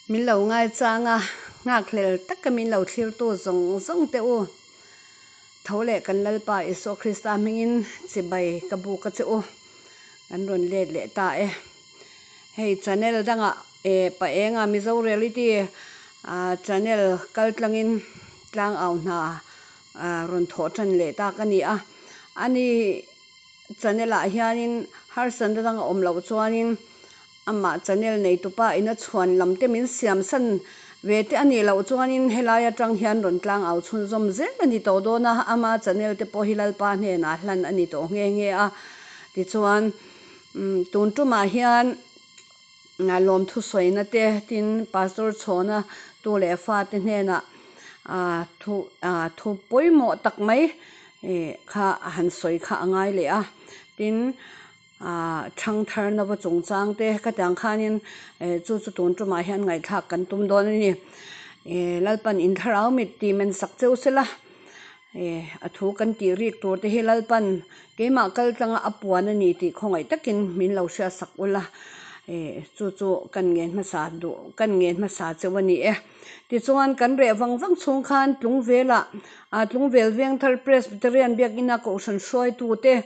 Min lo ngaichang a, nghakhlel taka min lo thlirtu zawng zawng te u, tho leh kan Lalpa Isua Krista hmingin chibai ka buk a che u, kan rawn let leh ta e. Hei channel dangah e Paenga Mizo Reality channel kal tlangin tlangau hna rawn thawh tan leh tak a ni a, ani channel ah hianin harsatna dang a awm loh chuanin Amah channel neitupa ina chhuan lam te min siam san ve te a nih loh chuanin helai atang hian rawn tlang au chhunzawm zel a ni tawh dawn a, ama channel te pawh hi Lalpa hnenah hlan a ni tawh nghe nghe a. Tichuan, tun tumah hian lawmthu sawina te tin Pastor Chhawna tu leh fate hnenah thu thu pawimawh tak mai kha a han sawi kha a ngai leh a, tin, Thangthar nova chungchang te ka tiang khanin chu chu tun tumah hian ngaihthlak kan tum dawn a ni. Lalpan in thlarau mit tih men sak cheu sela, a thu kan tih rik tur te hi Lalpan keimah kal tlanga a puan a ni tih khawngaih takin min lo hriat sak ula, chu chu kan ngen hmasa duh kan ngen hmasa cheu a ni e. Tichuan kan reh vang vang chhung khan Tlungvelah Tlungvel Vengthar Presbyterian Biakina Kohhran hruaitute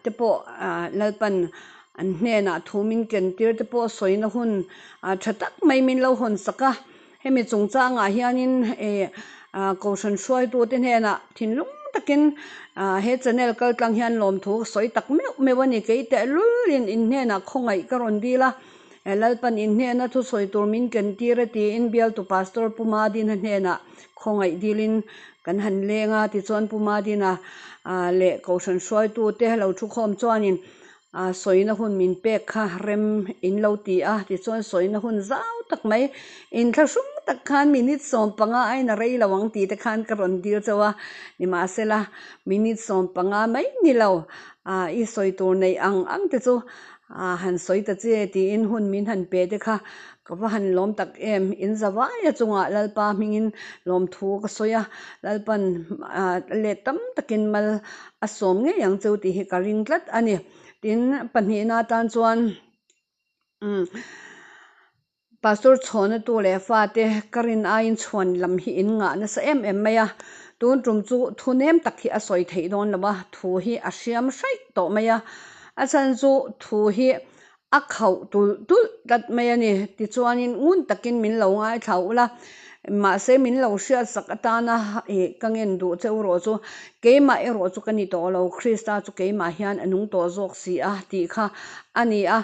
te pawh Lalpan an hnenah thu min ken tir te pawh sawina hun tha tak mai min lo hawn sak a. Hemi chungchangah hianin Kohhran hruaitute hnenah thinlung takin he channel kaltlang hian lawmthu ka sawi tak meuh meuh a ni. Kei tehlulin in hnenah khawngaih ka rawn dil a. Lalpan in hnena thusawi tur min ken tir a tiin bialtu Pastor Pu Madina hnenah khawngaih dilin kan han leng a, tichuan Pu Madina leh Kohhran hruaitute lo thukhawm chuanin sawina hun min pek kha rem in lo ti a, tichuan sawina hun zau tak mai inthlahrung tak khan minute 15 aiin a rei lo ang tih te khan ka rawn dil chauh a, nimahsela minute 15 mai ni lo i sawi tur neih ang ang te chu A han sawi ta che tiin hun min han pe te kha ka va han lawm tak em. In zavaia chungah Lalpa hmingin lawmthu ka sawi a, Lalpan let tam takin mal a sawm ngei ang cheu tih hi ka ring tlat a ni. Tin, pahnihna atan chuan umm. Pastor chhawna tu leh fate ka rin aiin chhuan lam hi in ngah nasa em em mai a, tun tum chu thu nem tak hi a sawi theih dawn lo a, thu hi a hriam hraih tawh mai a, a chhan chu thu hi a khauh tulh tulh tlat mai a ni. Tichuanin ngun takin min lo ngaithla ula, mahse min lo hriatsak atana ih ka ngen duh che u rawh chu keimah erawh chu ka ni tawh lo, Krista chu keimah hian a nung tawh zawk si a tih kha a ni a.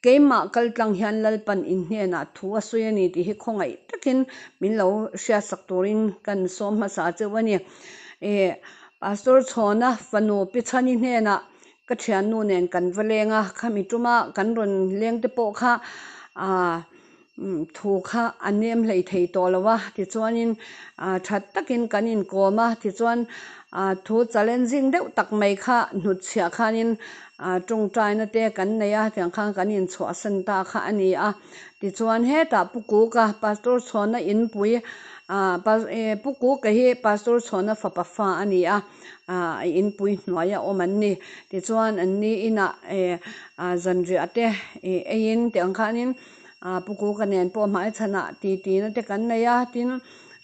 Keimah kaltlang hian Lalpan in hnenah thu a sawi a ni tih hi khawngaih takin min lo hriatsak turin kan sawm hmasa cheu a ni. E, Pastor Chhawna fanu Pi Chhani hnenah ka thiannu nen kan va leng a, khami tuma kan rawn leng te pawh kha aa thu kha a nem hlei thei tawh lo a, tichuanin that takin kan inkawm a, tichuan thu challenging deuh tak mai kha hnutchhiah khanin Tawngtaina te kan nei a, tiang khan kan inchhuahsan ta kha a ni a. Tichuan hetah Pu Kuka, Pastor Chhawna inpui, Pu Kuka hi Pastor Chhawna fapa fa a ni a, a inpui hnuaia awm an ni. Tichuan an ni inah zanriah te eiin tiang khanin Pu Kuka nen pawh hmaichhanah titina te kan nei a, tin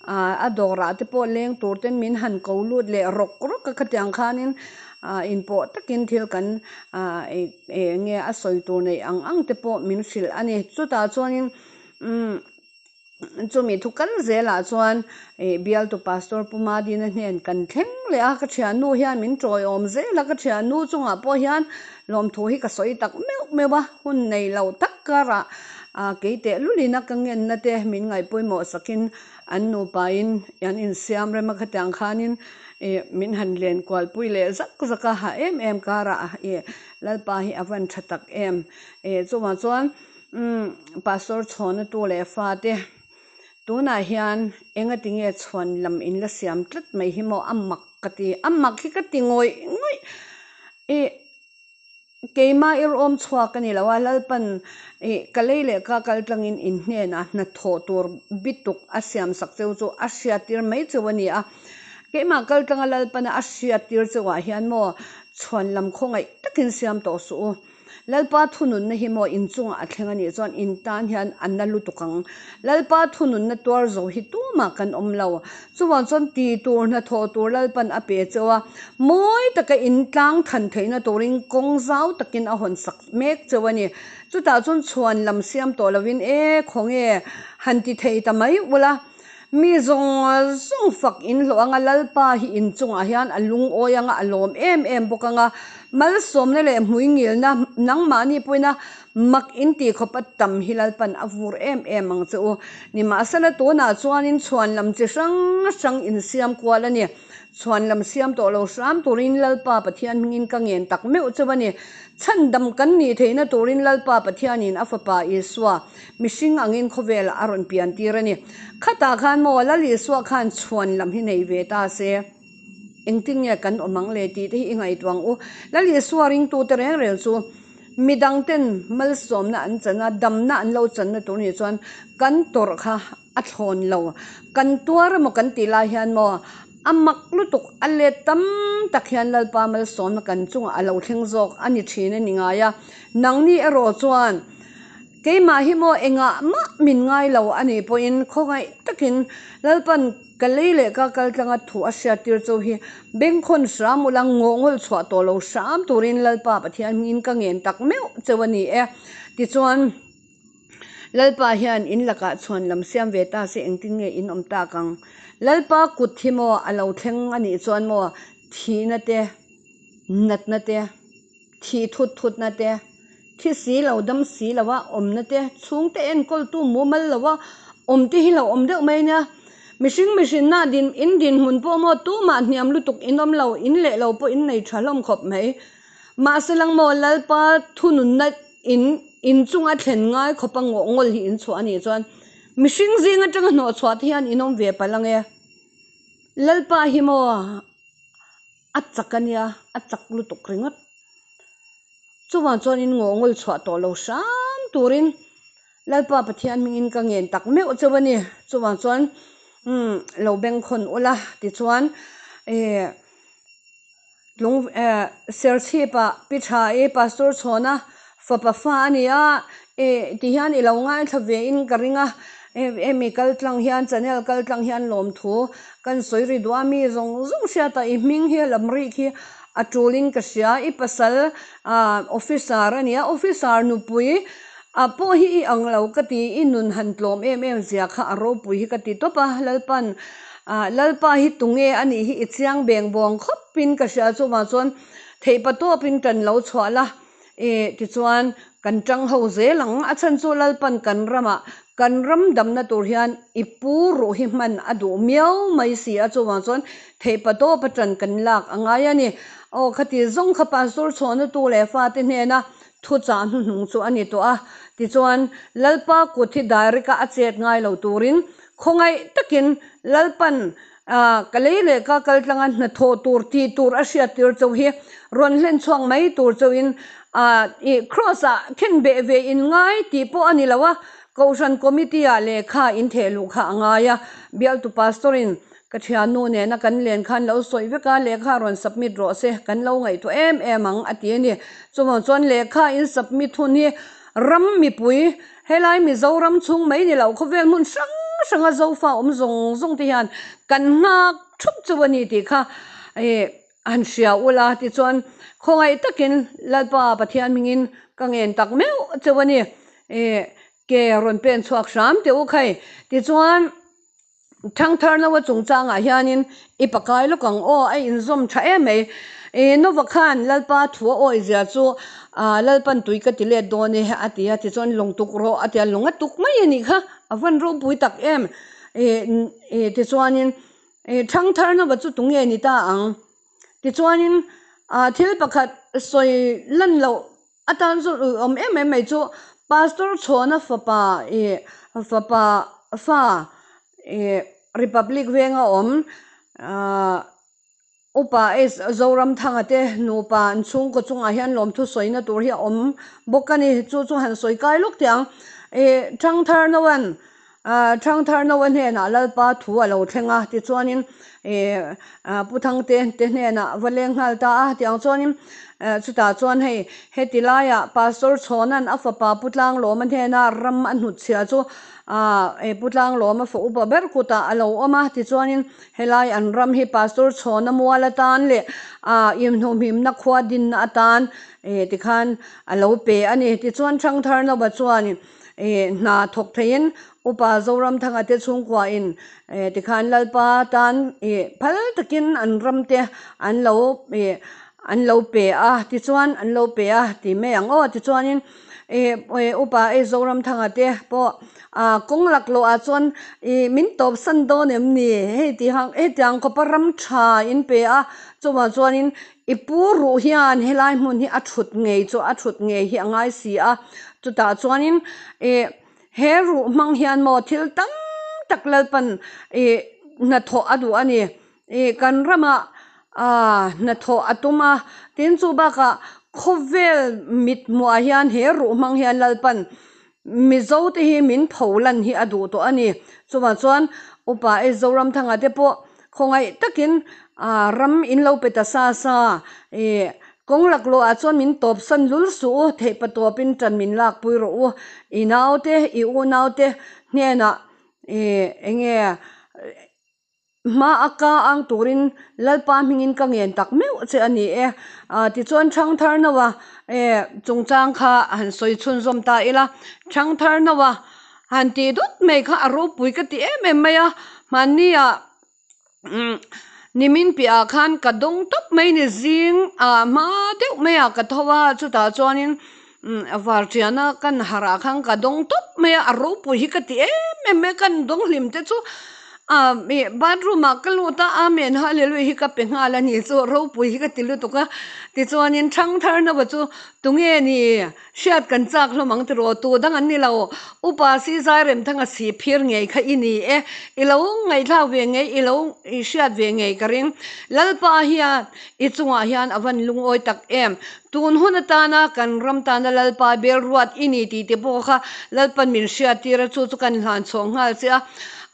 a dawrah te pawh leng tur ten min han ko lut leh rawk rawk a khatiang khanin inpawh takin thil kan eng nge a sawi tur neih ang ang te pawh min hrilh a ni. Chutah chuanin umm chumi thu kal zelah chuan ih bialtu pastor Pu Madina hnen kan thleng leh a, ka thiannu hian min tawiawm zel a, ka thiannu chungah pawh hian lawmthu hi ka sawi tak meuh meuh a, hun nei lo tak karah Kei teh lulin a ka ngenna te min ngaihpawimawh sakin an nupain an insiam rem a khatiang khanin ih min han len kualpui leh zak zak a ha em em karah ih Lalpa hi a van tha tak em. Ih chuvang chuan umm Pastor chhawna tu leh fate tunah hian engati nge chhuan lam in la siam tlat mai hi maw a mak ka ti a mak hi ka ti ngawih ngawih ih Keimah i rawm chhuak a ni lo a, Lalpan ih ka lei leh ka kal tlangin in hnenah hnathawh tur bituk a siamsak cheu chu a hriattir mai cheu a ni a. Keimah kal tlanga Lalpana a hriattir cheuah hian maw chhuan lam khawngaih takin siam tawh suh u. Lalpa thununna hi maw in chungah a thleng a nih chuan in tan hian a na lutuk ang. Lalpa thununna tuar zo hi tumah kan awm lo. Chuvang chuan ti tur hnathawh tur Lalpan a pe cheu a, mawi taka in tlang than theihna turin kawng zau takin a hawn sak mek cheu a ni. Chutah chuan chhuan lam siam tawh lovin e khawnge han ti thei ta mai ula. Mi zawng zawng fak in hlawh anga Lalpa hi in chungah hian a lungawi anga a lawm em em bawk anga malsawmna leh hmuingilna nangmahni pawina mak in tih khawp a tam hi Lalpan a vur em em ang che u. Nimahsela tunah chuanin chhuan lam chi hrang hrang in siam kual a ni. Chhuan lam siam tawh lo hram turin Lalpa Pathian hmingin ka ngen tak meuh cheu a ni. Chhandam kan nih theihna turin Lalpa Pathianin a Fapa Isua mihring angin khawvelah a rawn pian tir a ni. Khatah khan maw Lal Isua khan chhuan lam hi nei ve ta se, engtin nge kan awm ang le tih te hi i ngaihtuah ang u. Lal Isua ringtute reng reng chu midangten malsawmna an chan a, damna an lo channa tur nih chuan kan tawrh kha a thlawn lo. Kan tuar emaw kan tih lai hian maw a mak lutuk a let tam tak hian Lalpa malsawmna kan chungah a lo thleng zawk a ni thin a ni ngai a. Nangni erawh chuan keimah hi maw engah mah min ngai lo a nih pawhin khawngaih takin Lalpan ka lei leh ka kal tlanga thu a hriat tir chu hi bengkhawn hram ula ngawhngawl chhuah tawh lo hram turin Lalpa Pathian hmingin ka ngen tak meuh cheu a ni e. Tichuan. Lalpa hian in lakah chhuan lam siam ve ta se engtin nge in awm tak ang? Lalpa kut hi maw a lo thleng a nih chuan maw thihna te, natna te, thih thut thutna te, thi si lo dam si lo a awmna te, chhungte enkawltu mumal lo a awm te hi lo awm deuh mai nia. Mihring mihrinna din in dinhmun pawh maw tumah hniam lutuk in awm lo, in leh lo pawh in nei tha hlawm khawp mai. Mahse lang maw Lalpa thununna In in chunga thlen ngai khawpa ngawh ngawl hi in chhuah a nih chuan mihring zing atanga hnawh chhuah te hian in awm ve palh ang e. Lalpa hi maw a chak a nia, a chak lutuk ringawt. Chuvang chuan in ngawh ngawl chhuah tawh lo hram turin Lalpa Pathian hmingin ka ngen tak meuh cheu a ni. Chuvang chuan umm lo bengkhawn ula tichuan ih. Tlung eh Serchhip-ah Pi Tha-i Pastor Chhawna fapa fa a ni a, eh ti hian i lo ngaithla ve in ka ring a, hemi kal tlang hian channel kal tlang hian lawmthu kan sawi ri duh a, mi zawng zawng hriat a i hming hi lam rik hi a tul in ka hria, i pasal ah officer a ni a, officer nupui ah pawh hi i ang lo ka ti, i nun han tlawm em em zia kha a ropui hi ka ti tawp a, Lalpan Ah, Lalpa hi tunge a nih hi i chiang beng bawng khawpin ka hria chuvang chuan theihpa tawpin kan lo chhuah la e tichuan kan tang ho zel ang. A chhan chu Lalpan kan ramah kan ram damna tur hian i pu ruh hi hman a duh miau mai si a chuvang chuan theihpa tawpa tan kan lak a ngai a ni. Aw khati zawng kha Pastor chhuahna tu leh fate hnena thuchah hnuhnung chu a ni tawh a. Tichuan Lalpa kut hi direct a a chet ngai lo turin Khawngaih takin Lalpan ka lei leh ka kal tlanga hnathawh tur tih tur a hriat tir chauh hi rawn hlen chhuak mai tur chauhin i Kraws ah khen beh ve in ngai tih pawh a ni lo a, Kohhran Committee ah lehkha in theh luh kha a ngai a, Bialtu Pastor in ka thiannu nena kan len khan lo sawi vek a, lehkha rawn submit rawh se kan lo ngaihtuah em em ang a ti a ni. Chuvang chuan lehkha in submit hun hi ram mipui Helai Mizoram chhung mai ni lo khawvel hmun hrang hranga Zofa awm zawng zawng te hian kan nghak thup chu a ni tih kha ih han hria ula tichuan khawngaih takin Lalpa Pathian hmingin ka ngen tak meuh cheu a ni ih ke rawn pen chhuak hram teh u khai tichuan Thangthar Noa chungchangah hianin i pakai lawk ang aw, a inzawm tha em mai. I Nova khan Lalpa thu a awi zia chu Lalpan tui ka ti let dawn e a ti a, tichuan lawng tuk rawh a ti a, lawng a tuk mai a nih kha, a van ropui tak em. I tichuanin Thangthar Nova chu tunge ni ta ang? Tichuanin thil pakhat sawi lan loh A tan chu ui awm em em mai chu Pastor Chhawna fapa ih fapa fa ih Republic venga awm ah Upa S Zoramthanga te nupa an chhungkaw chungah hian lawmthu sawina tur hi a awm bawk a ni. Chu chu han sawi kai lawk teh ang. Ih Thangthar Noan. Thangthar Noa hnenah Lalpa thu a lo thleng a, tichuanin Pu Thangte te hnenah va leng nghal ta a, tiang chuanin chutah chuan hei heti laiah Pastor Chhawna'n a fapa Pu Tlanglawma hnena ram a hnutchhia chu Pu Tlanglawma fa upa ber kutah a lo awm a, tichuanin helai an ram hi Pastor Chhawna mual atan leh inhnuhmimna khua dinna atan tikhan a lo pe a ni. Tichuan Thangthar Noa chuan Hna thawk theiin Upa Zoramthanga te chhungkuain tikhan Lalpa tan phal takin an ram te an lo an lo pe a tichuan an lo pe a ti mai ang aw. Tichuanin Upa Zoramthanga te pawh kawng laklawh ah chuan min tawpsan dawn em ni hei tih ang hetiang khawpa ram tha in pe a chuvang chuanin I pu ruh hian helai hmun hi a thut ngei chu a thut ngei hi a ngai si a, chutah chuanin ih he ruh hmang hian maw thil tam tak Lalpan ih hnathawh a duh a ni. Ih kan ramah ah hnathawh a tum a, tin chu bakah khawvel mit hmuhah hian he ruh hmang hian Lalpan Mizo te hi min pho lan hi a duh tawh a ni. Chuvang chuan Upa e Zoramthanga te pawh khawngaih takin ram in lo pe ta sa sa ih kawng laklawh ah chuan min tawp san lul suh u, theih pa tawpin tan min lak pui rawh u. I naute, i unaute hnenah ih enge Hma a ka ang turin Lalpa hmingin ka ngen tak meuh che a ni e. Tichuan Thangthar Noa chungchang kha han sawi chhunzawm ta ila, Thangthar Noa han tih dawt mai kha a ropui ka ti em em mai a, hmanni ah nimin piahah khan ka dawng tawp mai ni zing ah hma deuh mai ah ka tho a, chutah chuanin Varṭiana kan harh ah khan ka dawng tawp mai a, a ropui hi ka ti em em mai a, kan dawng hlim te chu ih bathroom ah ka lut a, Amen Hallelujah hi ka pe nghal a ni chu ropui hi ka ti lutuk a, tichuanin Thangthar Nova chu tunge ni hriat kan chak hlawm ang tiraw tu dang an ni lo, Upa Sizairemthanga sihphir ngei kha i ni e, i lo ngaihthlak ve ngei i lo hriat ve ngei ka ring, Lalpa hian i chungah hian a van lungawi tak em, Tun hun atana kan ram tana Lalpa bel ruat i ni tih te pawh kha Lalpan min hriat tir a, chu chu kan hlan chhuah nghal che a.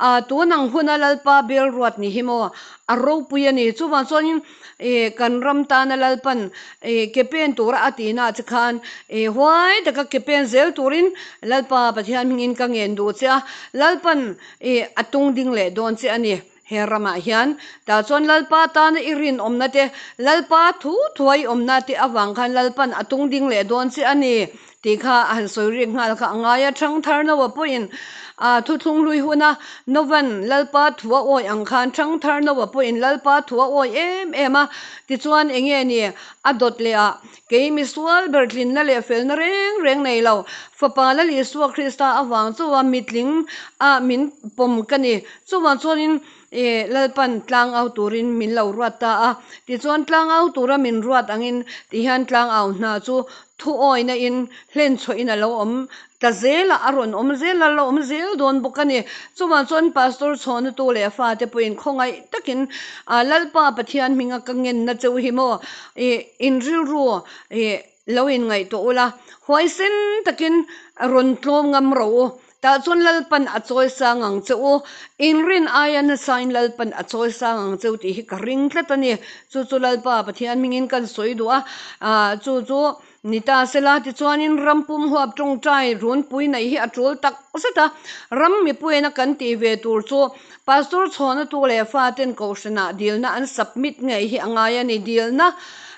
Aa tun ang huna Lalpa bel ruat ni hi maw a ropui a ni. Chuvang chuanin ih kan ram tana Lalpan ih ke pen tura a tihna che khan ih huai taka ke pen zel turin Lalpa Pathian hmingin ka ngen duh che a, Lalpan ih a tung ding leh dawn che a ni. He ramah hian tah chuan Lalpa tana i rinawmna te, Lalpa thu thuai awmna te avang khan Lalpan a tung ding leh dawn che a ni tih kha a han sawi rik nghal kha a ngai a. Thangthar Noa pawhin a thuthlung hlui huna Novan Lalpa thu a awi ang khan Thangthar Noa pawhin Lalpa thu a awi em em a. Tichuan enge ni a dawt leh ah kei misual ber tlinna leh felna reng reng nei lo Fapa Lal Isua Krista avang chuan mitling ah min pawm ka ni. Chuvang chuanin ih Lalpan tlang au turin min lo ruat ta a, tichuan tlang au tura min ruat angin tihian tlang au hna chu thu awina in hlen chhuahin a lo awm ta zel a, a rawn awm zel a, la awm zel dawn bawk a ni. Chuvang chuan Pastor Chhawnatu leh a fate pawhin khawngaih takin Lalpa Pathian hminga ka ngenna cheu hi maw ih in rilru ih lo inngaihtuah ula, huaisen takin rawn tlawm ngam rawh u. Tah chuan Lalpan a chawi sang ang che u, inrin aia nasain Lalpan a chawi sang ang che u tih hi ka ring tlat a ni. Chu chu Lalpa Pathian hmingin kan sawi duh a, ah chu chu ni ta sela. Tichuanin ram pum huap tawngtai runpui neih hi a tul tak zet a, ram mipuiina kan tih ve tur chu Pastor chhawnatu leh faten kohhranah dilna an submit ngei hi a ngai a ni. Dilna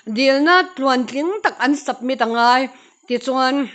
dilna tluantling tak an submit a ngai. Tichuan.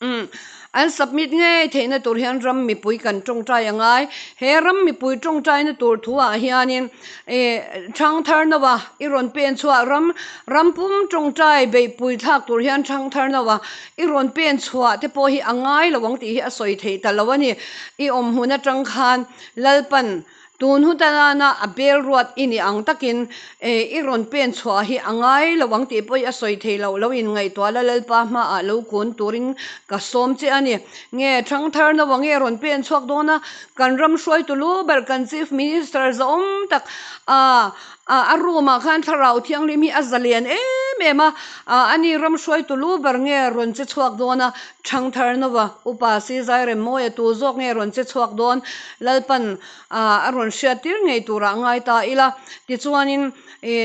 Umm, an submit ngei theihna tur hian ram mipui kan tawngtai a ngai. He ram mipui tawngtaina tur thuah hianin ih Thangthar Noa i rawn pen chhuah ram ram pum tawngtai beihpui thlak tur hian Thangthar Noa i rawn pen chhuah te pawh hi a ngai lo ang tih hi a sawi theih ta lo a ni. I awm hmun atang khan Lalpan Tun hun tanana a bel ruat i nih ang takin i rawn pen chhuah hi a ngai lo ang tih pawh i a sawi thei loh lo inngaihtuah la Lalpa hmaah lo kun turin ka sawm che a ni. Nge Thangthar naua nge rawn pen chhuak dawn a, kan ram hruaitu lu ber kan Chief Minister zahawm tak a a room ah khan Thlarau Thianghlim hi a zalian em em em a, ani ram hruaitu lu ber nge rawn che chhuak dawn a, Thangthar Nova upa Sizai Remmawia tu zawk nge rawn che chhuak dawn Lalpan a rawn hriat tir ngei turah ngai ta ila. Tichuanin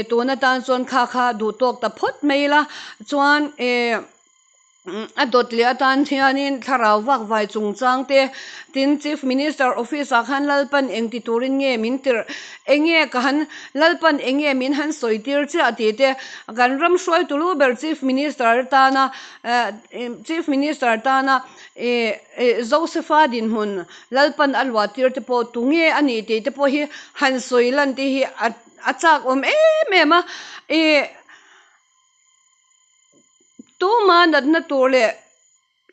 tun atan chuan kha kha duh tawk ta phawt mai ila chuan A dawt leh atan hianin thlarau vak vai chungchang te, tin Chief Minister Office ah khan Lalpan engti turin nge min tirh, enge ka han Lalpan enge min han sawi tir chiah tih te, kan ram hruaitu lu ber Chief Minister tana Chief Minister tana Josepha dinhmun Lalpan a luah tir te pawh tunge a nih tih te pawh hi han sawi lan te hi a chak awm em em a. Tuma natna tur leh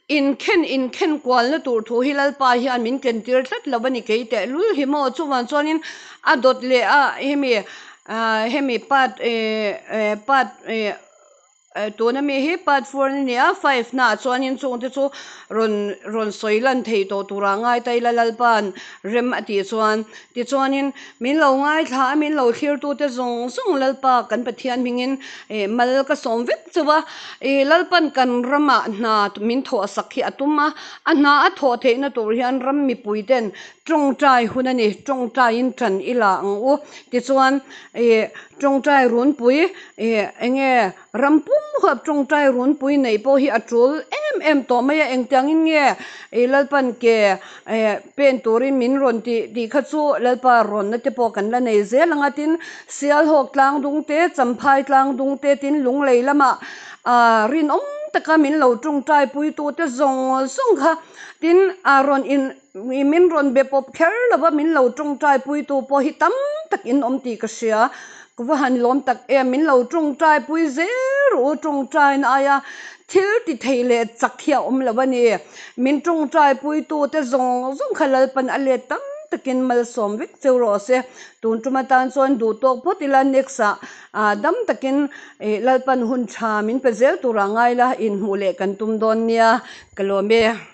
inkhen inkhen kualna tur thu hi Lalpa hian min kentir tlat lo a ni kei teh lul hi maw? Chuvang chuanin a dawt leh a hemi hemi part part tuna mi hi part four a ni a five naah chuanin chungte chu rawn rawn sawi lan thei tawh turah ngai ta ila Lalpa'n rem a tih chuan Tichuanin, min lo ngaithla a, min lo thlirtute zawng zawng Lalpa kan Pathian hmingin mal ka sawm vek chauh a. Lalpan kan ramah hna min thawhsak hi a tum a, a hna a thawh theihna tur hian ram mipuiten tawngtai hun a ni, tawngtaiin tan i la ang u. Tichuan, tawngtai runpui enge Ram pum huap tawngtai runpui neih pawh hi a tul em em tawh mai a, engtiangin nge i Lalpan ke pen turin min rawn tih tih kha chu Lalpa rawnna te pawh kan la nei zel ang a, tin Sialhawk tlang dung te, Champhai tlang dung te, tin Lunglei lamah rinawm taka min lo tawngtai puitute zawng zawng kha tin a rawn in min rawn be pawp kher lova min lo tawngtai puitu pawh hi tam tak in awm tih ka hria. Ka va han lawm tak em, min lo tawngtai pui zel rawh u, tawngtaina aia thil ti thei leh chak hi a awm lo a ni. Min tawngtai puitu te zawng zawng kha Lalpan a let tam takin malsawm vek cheu rawh se. Tun tum atan chuan duh tawk phawt ila next ah dam takin Lalpan hun tha min pe zel turah ngai la, inhmuh leh kan tum dawn nia, ka lawm e.